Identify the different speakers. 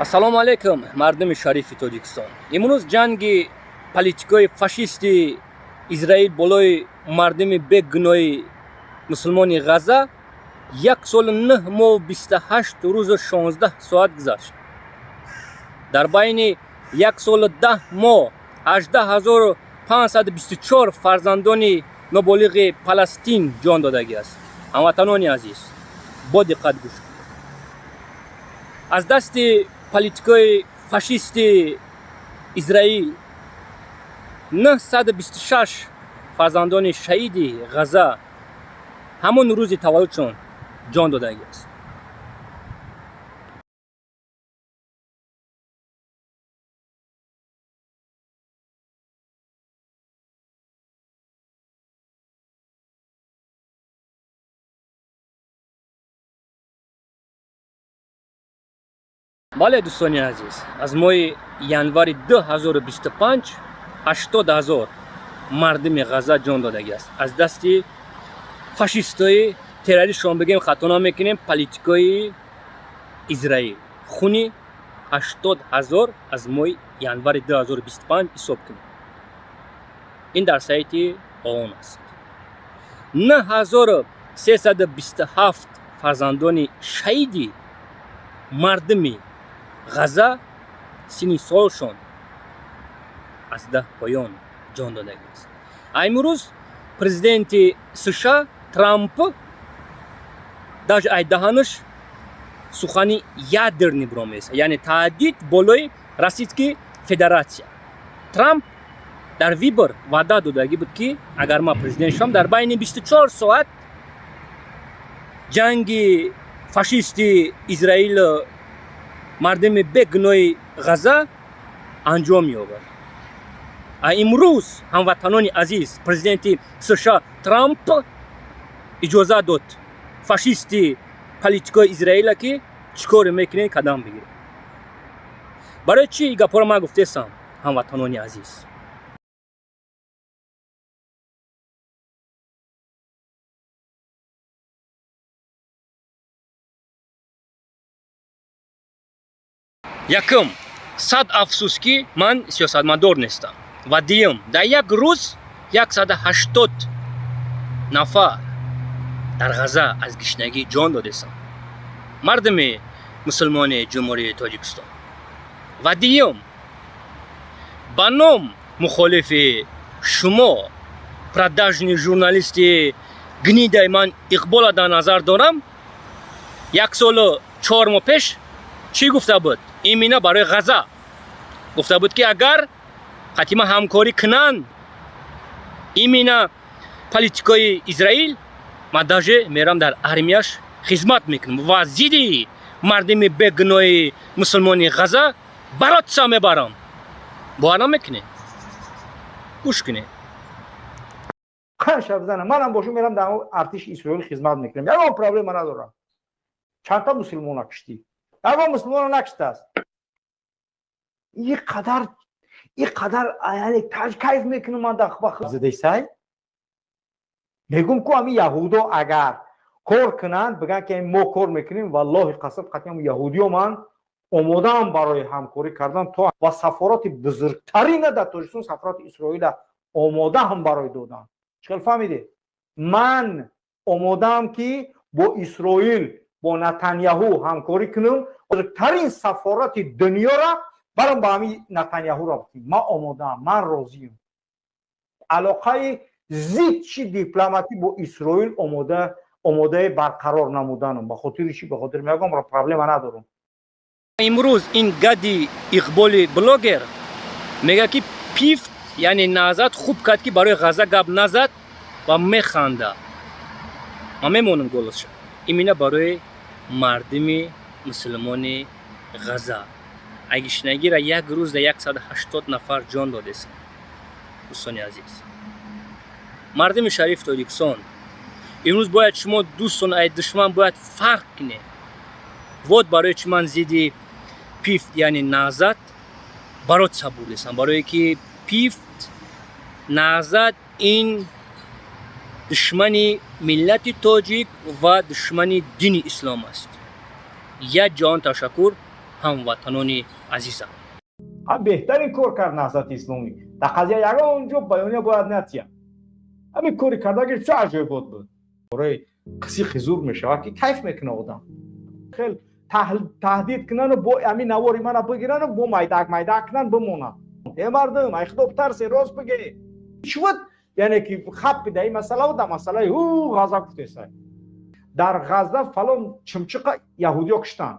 Speaker 1: Ассалому алайкум, мардуми шарифи Тоҷикистон. Имрӯз ҷанги политикои фашисти Израил болои мардуми бегуноҳи мусулмони Ғаза 1 солу 9 моҳу 28 рӯзу 16 соат гузашт. Дар байни 1 солу 10 моҳ 18 524 фарзандони ноболиғи Паластин ҷон додагӣ аст. Ҳамватанони азиз, бо диққат гӯш кунед. Аз дасти политикои фашисти Израил 926 фарзандони шаҳиди Ғаза ҳамон рӯзи таваллудшон ҷон додагӣ аст. Бале, дӯстони азиз, аз моҳи январи 2025 80 000 мардуми Ғаза ҷон додагӣ аст аз дасти фашистои террористшон, бигем, хато намекунем, политикои Израил. Хуни 80 000 аз моҳи январи 2025 ҳисоб кунем. Ин дар сайти ООН аст. 9327 фарзандони шаҳиди мардуми Ғаза синни солшон аз 10 поён ҷон додагӣ аст. А имрӯз президенти США Трамп даже ай даҳанаш сухани ядерный биромеса, яъне таҳдид болои Российский Федерация. Трамп дар выбор ваъда додагӣ буд, ки агар ман президент шавам, дар байни 24 соат ҷанги фашисти Израил мардуми бегуноҳи Ғаза анҷом меёбад. А имрӯз, ҳамватанони азиз, президенти США Трамп иҷозат дод фашисти политикои Израила, ки чӣ коре мекунед, кадам бигиред. Барои чӣ гапҳоро ман гуфтесам, ҳамватанони азиз? Якум, сад афсӯс, ки ман сиёсатмадор нестам, ва дуюм, дар як рӯз 180 нафар дар Ғаза аз гишнагӣ ҷон додестанд, мардуми мусулмони Ҷумҳурии Тоҷикистон. Ва дуюм, ба ном мухолифи шумо, продажный журналисти гнида и ман Иқбола дар назар дорам, 1 солу 4 моҳ пеш чӣ гуфта буд? Именно барои Ғаза гуфта буд, ки агар қатима ҳамкорӣ кунанд именно политикои Израил, ман даже мерам дар армияш хизмат мекунам ва зидди мардуми бегуноҳи мусулмони Ғаза бороться мебарам. Бовар намекунед, гӯш кунед.
Speaker 2: Қанша бизанам, манам бошум, мерам дар артиши Исроил хизмат мекунам, ягон проблема надорам. Чандта мусулмона киштӣ? Ягон мусулмона накиштааст. И қадар, и қадар, яъне кайф мекунам ман. Задесай мегум ку, ами яҳудо агар кор кунанд, бигӯянд, ки мо кор мекунем, валлоҳи қасам, қатъиам яҳудиё ман омодаам барои ҳамкорӣ кардан то ва сафорати бузургтарина дар Тоҷикистон, сафорати Исроила омодаам барои додан. Чӣ хел фаҳмидед? Ман омодаам, ки бо Исроил, бо Натаняҳу ҳамкорӣ кунам. Бузургтарин сафорати дунёра барам ба ҳами Натаняҳуро бикунем. Ман омодаам, ман розиам. Алоқаи зидчи дипломатӣ бо Исроил омода, омодаи барқарор намуданам. Ба хотири чӣ? Ба хотири ягон проблема надорам.
Speaker 1: Имрӯз ин гади Иқболи блогер мегӯяд, ки пифт, яъне назад, хуб кард, ки барои Ғаза гап назад, ва механда. Ман мемонам голос ша именно барои мардуми мусулмони Ғаза. Агишнагира як рӯз да 180 нафар ҷон додесанд. Дӯстони азиз, мардуми шарифи Тоҷикистон, имрӯз бояд шумо дӯстон ай душман бояд фарқ кунед. Вот барои чӣ ман зидди пифт, яъне назад, бороться бурдесам, барое ки пифт назад ин душмани миллати тоҷик ва душмани дини ислом аст. Як ҷаҳон ташаккур. Ҳамватанони азизам,
Speaker 2: беҳтарин кор кард Наҳзати Исломӣ. Дар қазия ягон ҷо баёния бояд натиҳад. Ҳамин кори кардагиш чӣ аҷоибот буд. Бораи қиси хизур мешавад, ки кайф мекунад одам. Хел таҳдид кунану бо ҳамин навори мана бигирану бо майдак майдак кунан, бимонад. Э, мардум, ай Худо битарсе, рост биге. Чувад, яъне ки хап бида ин масъалао дар масъалаи ӯ Ғаза гуфтесай, дар Ғаза фалон чимчиқа яҳудиё куштанд.